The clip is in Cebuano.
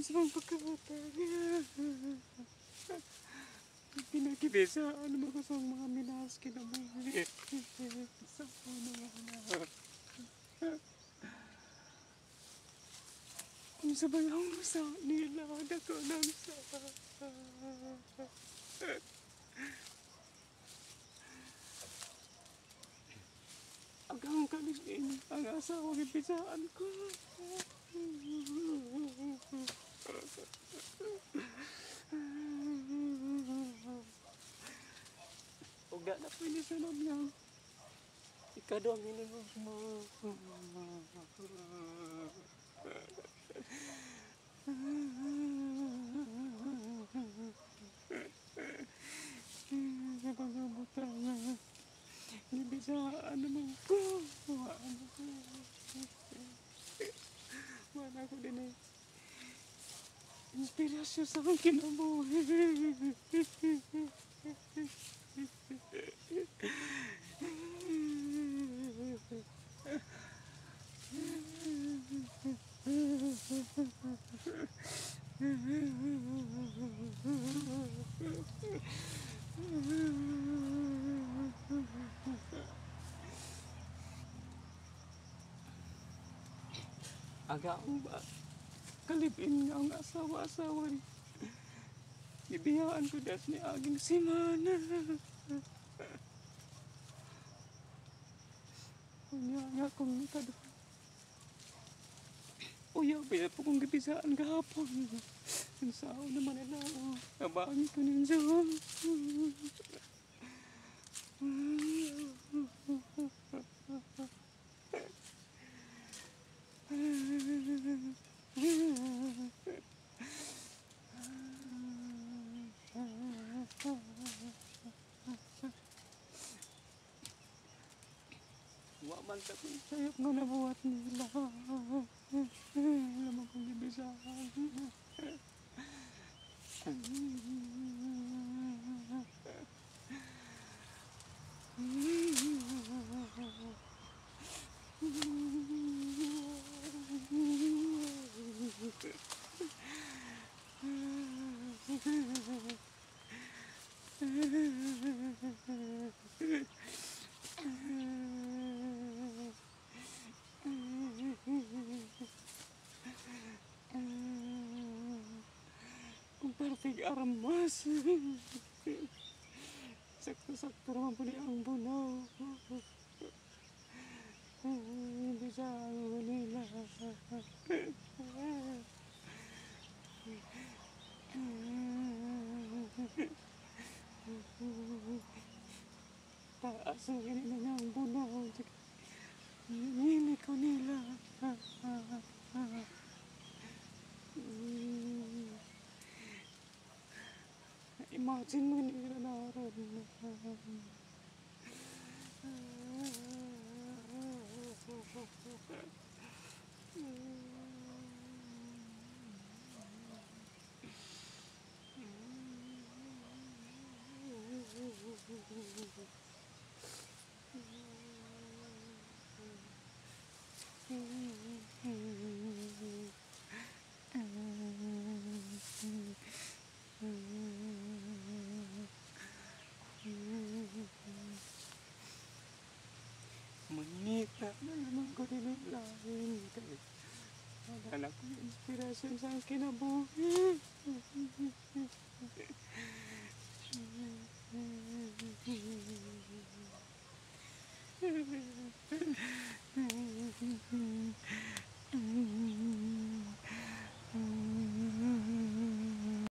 Sa mga pagkabutang. Pinakibisaan mo ko sa mga minas kinabuhi. Sa mga anak. Kung sa bayang sa nila, dako nang sa. Agang kalibin ang asawa gibisaan ko. Ug na pwede sunod nga. Ikaw ang hinungog mo. Sa pagkabutang, gibisaan naman ko. Wala ko din eh. Inspirasyon sa akong kinabuhi. Aga ang ba? Kalipin nga ang asawa-asawa ni. Gibiyaan ko das ni aging simana. Unya nga kung kaduha. Uya, bila po kong gibisaan gahapon. Ang sao naman nila. Nabangin ko ninyo. Wa man ta kung sayop nga nabuhat nila. Lamang kong gibisaan. Kung perfect armas. Sakto-sakto naman po niya ang bunaw. Hindi siya ang nila. Taas ang ganina niya ang bunaw. Hindi ko nila. Imagine mo nila naroon. Mangita na naman ko din ang lain. Wala na akong inspirasyon sa kinabuhi.